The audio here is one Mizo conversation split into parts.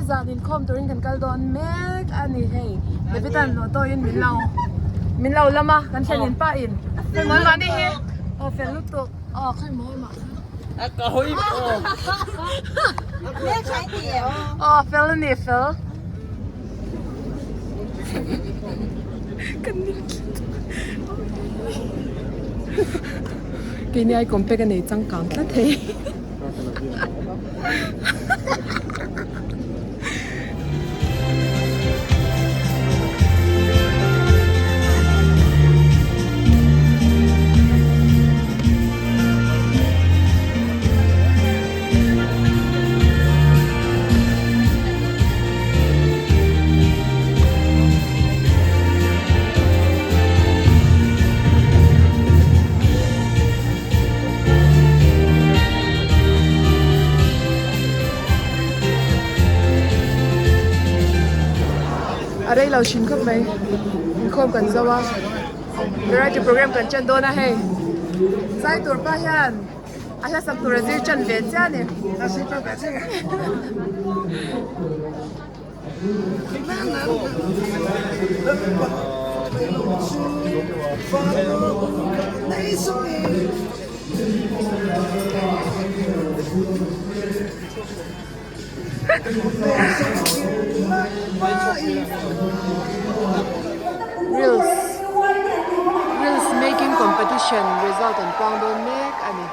Zan inkhawm turin kan kal dawn mek a ni hei David-a'n auto in min lo min lo lam a kan thlen in pah in hei mawi mah ni hi aw fel lutuk aw khawi mawi mah aw fel a ni fel. Keini ai compact a nei changkang tlat hei. A rei lo thin khawp mai inkhawm kan zo a variety program kan chen dawn a hei zai tur pa hian A hla sak tur a zir tan ve chiah a ni. Reels Reels making competition result an puang dawn mek a ni.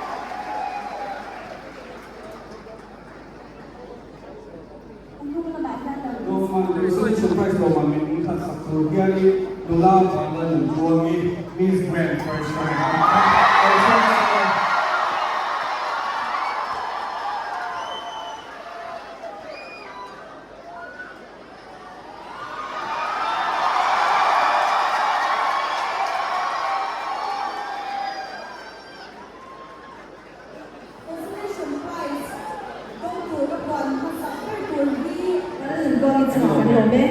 Consolation Prize dawng tur ka puan hmasak ber tur hi Lalnunbuangin chungah kan lawm e.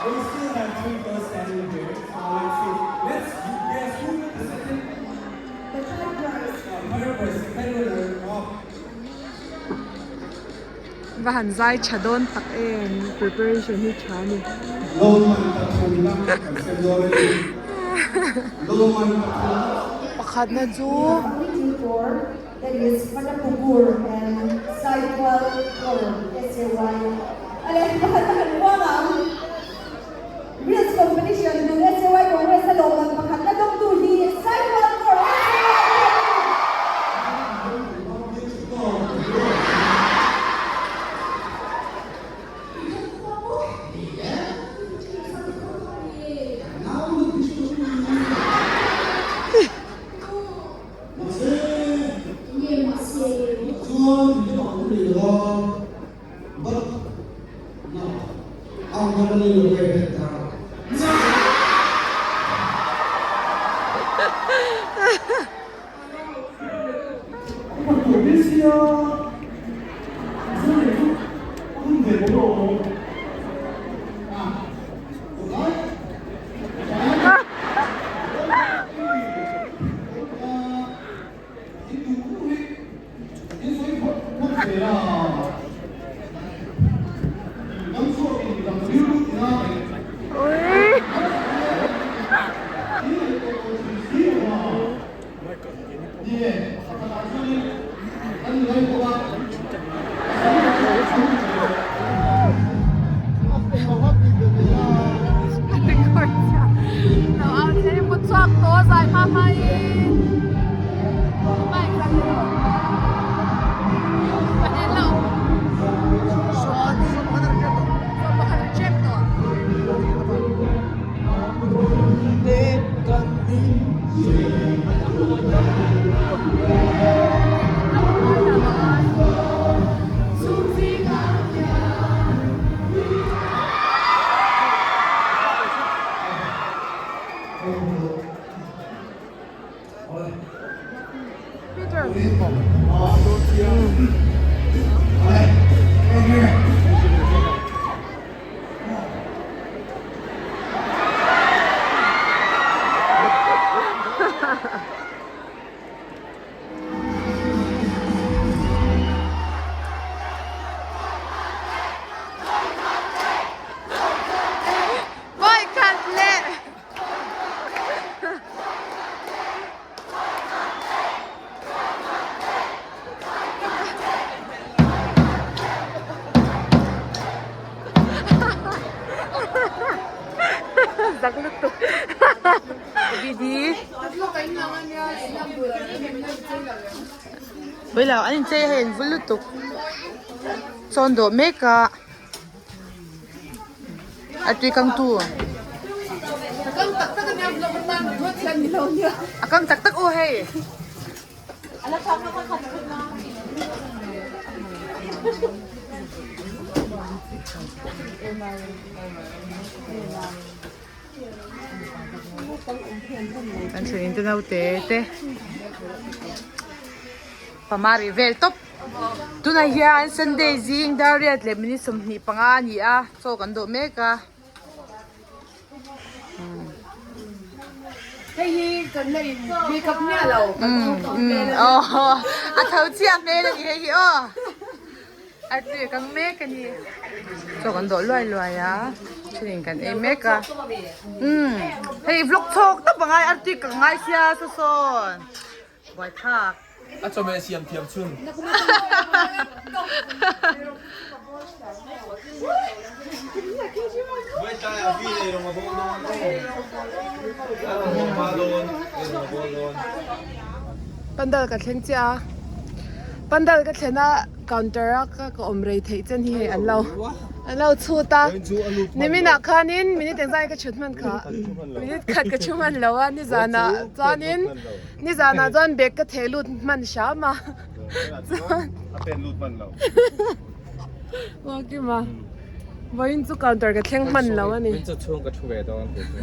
We still have three girls standing here, so let's see. Let's guess who got the second, The third prize. third prize, second winner of Va han zai tha dawn tak em preparation hi tha a ni. Lawman pathumna kan sem dawn a ni. Lawman pathumna. Pakhatna chu. Only two for that is Panapukur and Saitual for SAY. Ale pakhatna kan puang ang. Reels competition tun SAY Congress a lawmman pakhatna dawngtu hi Saitual for SAY. Pawilo an inchei a hei an vul lutuk chawn dawh mek a a tui kang tu a kang tak tak aw hei. Kan thlen te naute te pamari vel tawp tunah hian sunday zing dar riat leh minute 25 a ni a chaw kan dawh mek a. Hei hi kan la in makeup miah lo kan tho tho hmel a ni. A tho chiah hmel a ni hei hi aw. A tui kang mek a ni. Chaw kan dawh luai luai a thenin kan ei mek a. Hei vlog chhawk tawp a ngai a tui ka ngai sia saw sawn. Buaithlak. A chawhmeh siam thiam chhun. Pandal ka thleng chiah a, pandal ka thlen a counter a ka ka awm rei theih chen hi hei an lo an lo chhut a niminah khanin minute engzah nge ka chhut hman kha minute khat ka chhu hman lo a nizanah chuanin Nizanah chuan bag ka theh lut hman hram a chuan A pen lut hman lo. Aw Kima vawiin chu counter ka thleng hman lo a ni. Min chaw chhung ka thu ve dawn tih chu.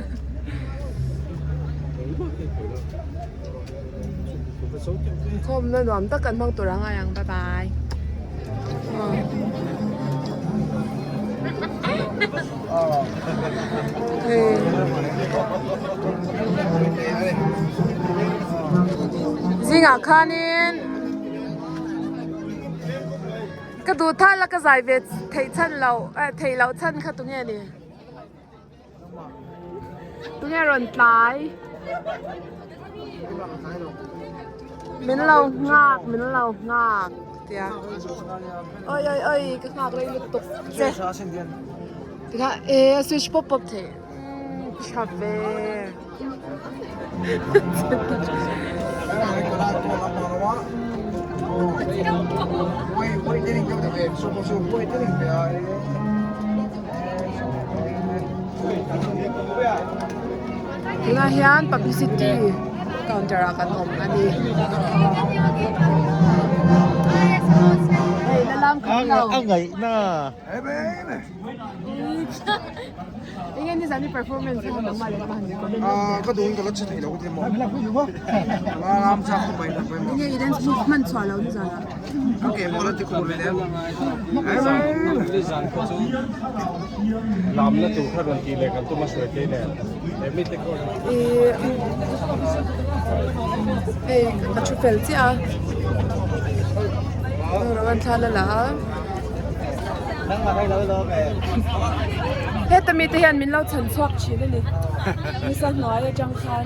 Khawmna nuam tak kan hmang tur a ngai ang bye bye. Zingah khanin ka duh thal a ka zai ve theih chhan loh eh theih loh chhan kha tunge ni tunge rawn tlai min lo nghak min lo nghak tia oi oi oi ka nghak rei lutuk che tikha e switch pawp pawp theih tha ve Tunah hian publicity counter ah kan awm a ni. Hei la lam khat lo. A ngaih na. Enge ni zan i performance kha nangmah leh nangmah han recommend Ah, ka duhin ka la che thei lo ka ti maw. La lam chak khawp mai tak mai maw. Enge i dance move hman chhuah lo ni zan ah. Ka ke maw la ti khur le lem. Nizan kha chu lamna tur kha rawn tih leh kan tum a sawi te nen he mite kawr Hei ka thu fel chiah a ro an thla la la a heta mite hian min lo chhan chhuak thin a ni nisa hnuai atang khan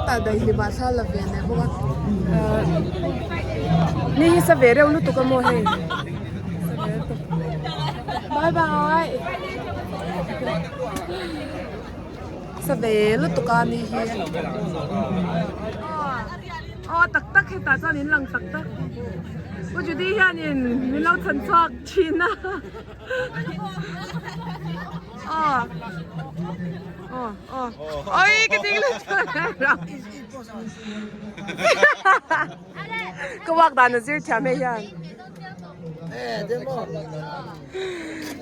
tah daihlim ah thla la ve leh bawk a ahh ni hi sa ve reuh lutuk a maw hei sa ve lutuk bye bye sa ve lutuk a ni hi aw tak tak hetah chuan in lang tak tak u Judy hianin min lo chhan chhuak thin a. Oi ka ding le Ka walk dan a zir thiam hei hian.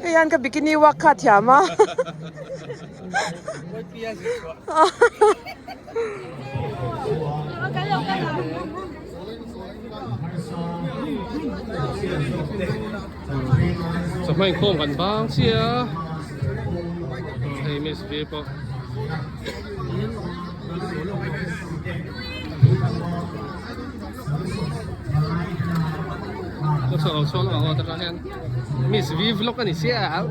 Hei hian ka bikini walk kha thiam a. Chawhma inkhawm kan bang chiah a hei miss ve pawh ka chhuak lo chhuak lo ang aw takah hian miss v vlog a ni sia a.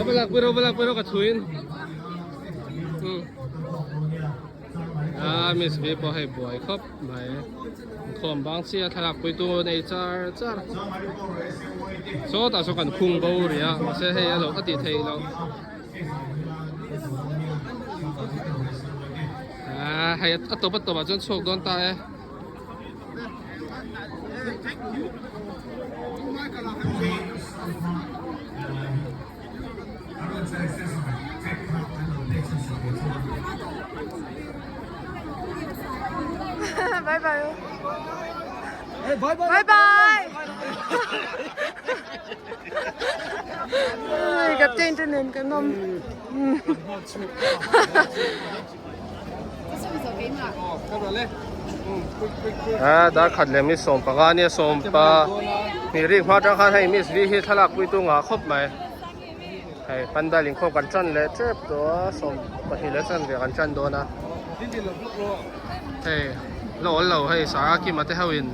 Balak pui rawh balak pui rawh ka thuin. A miss V pawh hei buai khawp mai. Inkhawm bang chiah thlalak pui tu nei char char. Sawtah saw kan khung bo rih a mahse hei a lo a tih theih loh. Ah hei a tawp a tawp ah chuan chhuak dawn ta e. Bye bye bye bye bye Captain te nen kan awm Ah darkhat leh mi 15 ania sawmpa hnih rik hma atang khan hei miss V hi thlalak pui tu ngah khawp mai hei pandal inkhawm kan tan leh tep tawh a 12 leh chanve kan tan dawn a hei la awl lo hei Sara Kima te ho in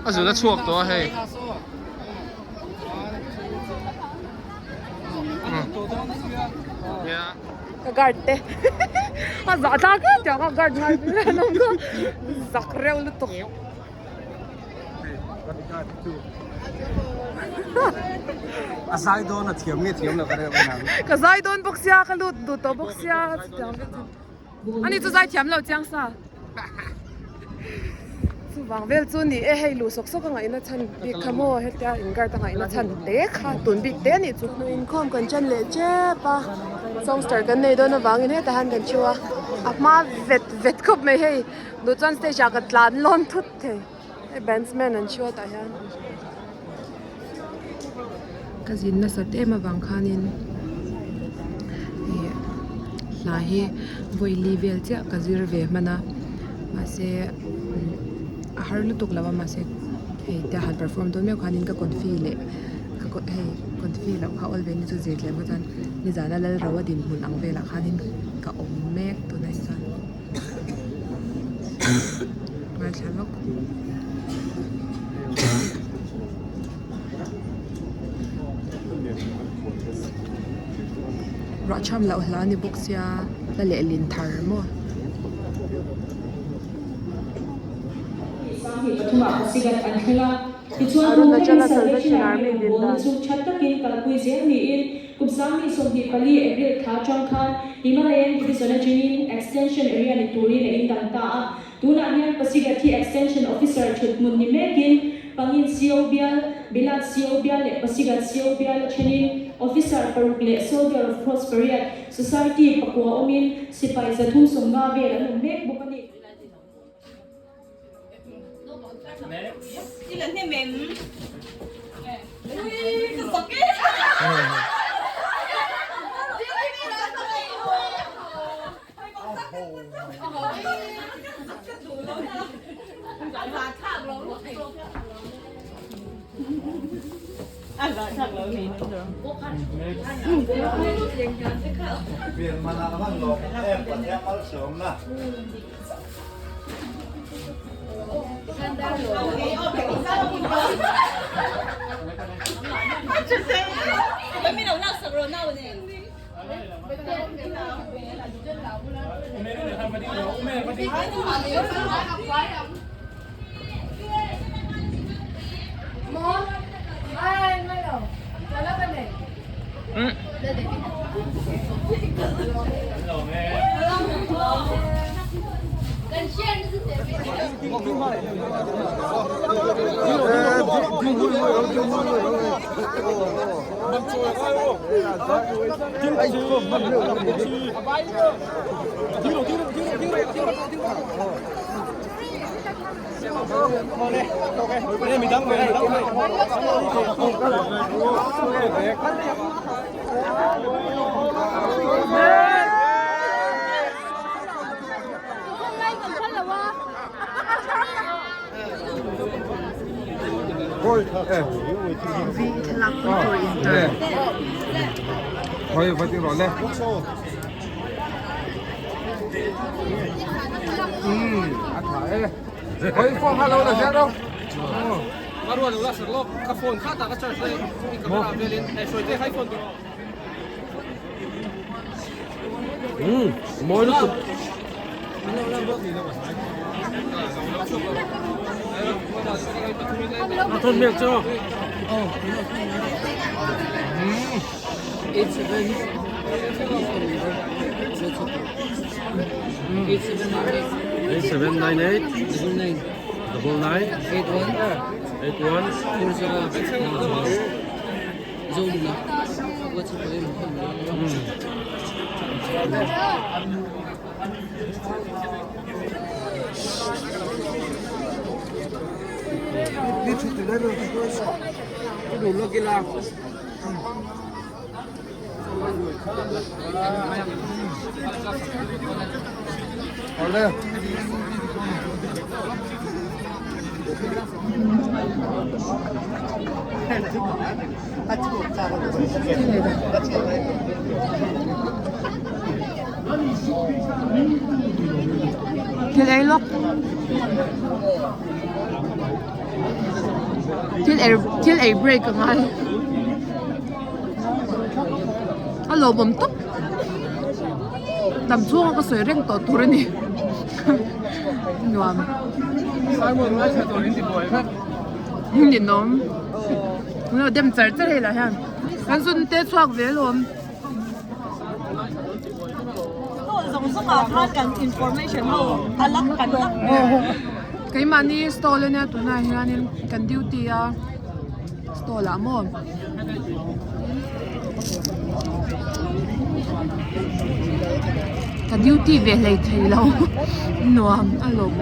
a zun a chhuak tawh a hei. Ka guard te a zah thlak em tiang a guard ngai an awm kha zak reuh lutuk. A zai dawn a thiam nge thiam lo ka reuh ang. Ka zai dawn bawk sia ka lut duh tawh bawk sia chutiang vek chu. Ani chu zai thiam lo chiang sa. Chuvang vel chu ni e hei luh sawk sawk a ngaihna chhan bik kha maw hetia in guard a ngaihna chhan te kha tun bik te a nih chu. Inkhawm kan ṭan leh ṭep a songster kan nei dawn avangin hetah hian kan thu a a hma vet vet khawp mai hei duh chuan stage ah ka tlan lawn thut thei hei bandsman an thu a tah hian. Ka zin nasat em avang khanin ih hla hi vawi li vel chiah ka zir ve hman a mahse a har lutuk lo a mahse hei te han perform dawn meuh khanin ka confi leh ka hei confi loh kha awl ve ni chu zir tlem kha chuan nizana lalro a dinhmun ang velah khanin ka awm mek tunah hi chuan ngaithla lawk. Ruah cham loh hla ni bawk sia la lehlin thar maw. Arunachala Salvation Army din dan. Kum 2024 April thla atang khan Himalayan Division atangin Extension Area ni turin a indang ta a. Tunah hian Pasighat hi Extension Officer thut hmun ni mekin Pangin CO bial, Bilat CO bial leh Pasighat CO bial a thenin Officer paruk leh Soldier of Cross pariat, Society pakua awmin sipai 350 vel an awm mek bawk a ni. Thil ei lawk thil ei thil ei break a ngai a lawmawm tawp dam chhunga ka sawi reng tawh tur a ni nuam ninawm dem char char hei lah hian kan zun te chhuak ve alawm. Keimahni stall ania tunah hianin kan duty a stall ah maw ka duty ve hlei thei lo nuam a lawm.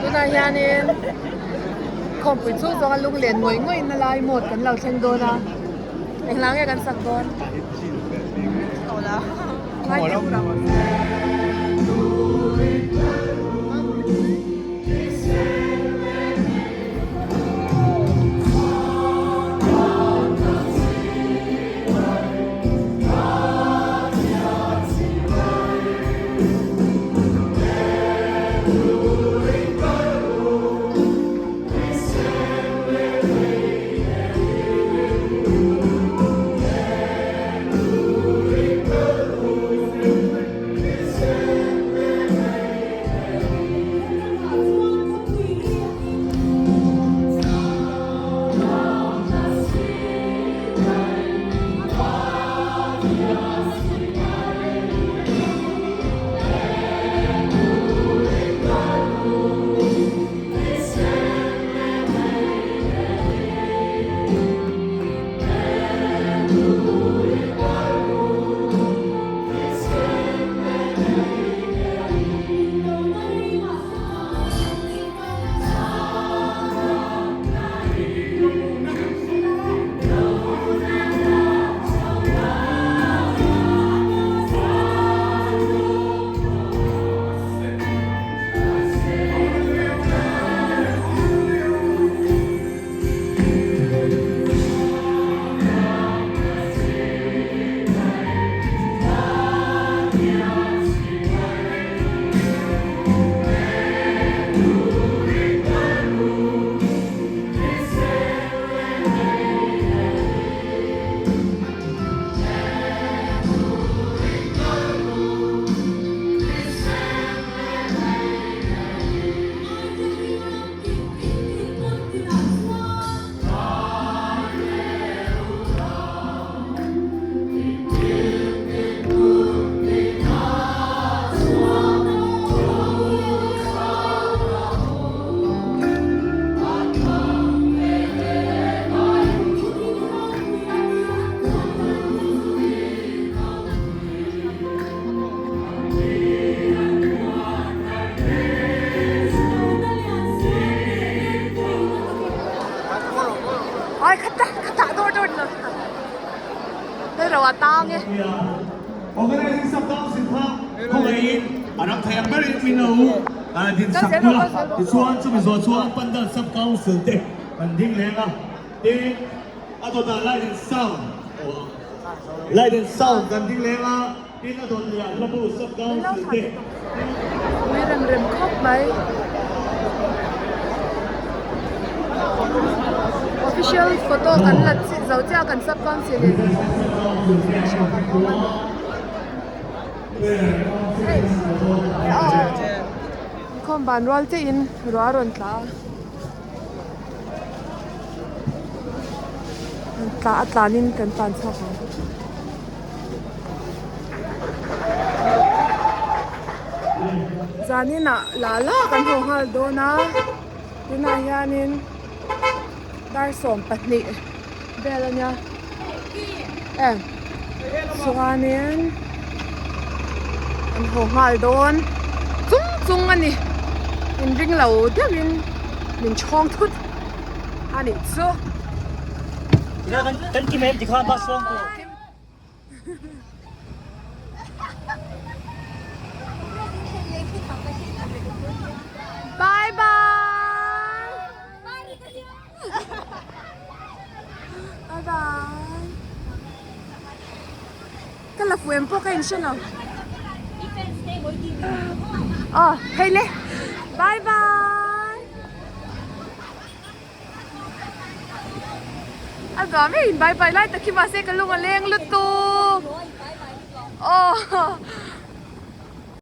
Tunah hianin khawmpui chu zawnga lunglen ngawih ngawih na lai mawt kan lo thleng dawn a englah nge kan sak dawn a tang e. Ui rem rem khawp mai. Official photo kan la zo chiah kan sub council in hei inkhawm ban rual chiah in ruah a rawn tla a tla a tlan in kan tlan chhuak ang. Zanin ah la la kan haw nghal dawn a tunah hianin dar 12 vel a nia em chuanin kan haw nghal dawn chung chung a ni inring lo deuhin min chhawng thut a nih chu. Bye bye. Bye bye. Ka la fuh em pawh ka inhre lo. Aw hei le. Bye bye. A zuam em in bye bye lai tak hi mahse ka lung a leng lutuk. Aw.